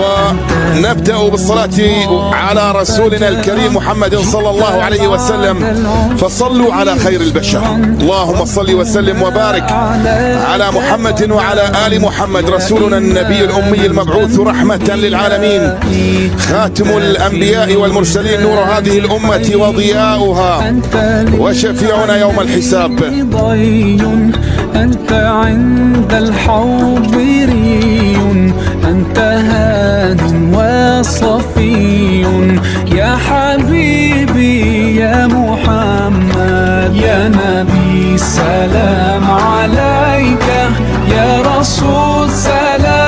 ونبدأ بالصلاة على رسولنا الكريم محمد صلى الله عليه وسلم، فصلوا على خير البشر. اللهم صل وسلم وبارك على محمد وعلى آل محمد، رسولنا النبي الأمي المبعوث رحمة للعالمين، خاتم الأنبياء والمرسلين، نور هذه الأمة وضياؤها، وشفيعنا يوم الحساب. أنت عند الحوض ري، أنت هاد وصفي، يا حبيبي يا محمد، يا نبي سلام عليك، يا رسول سلام.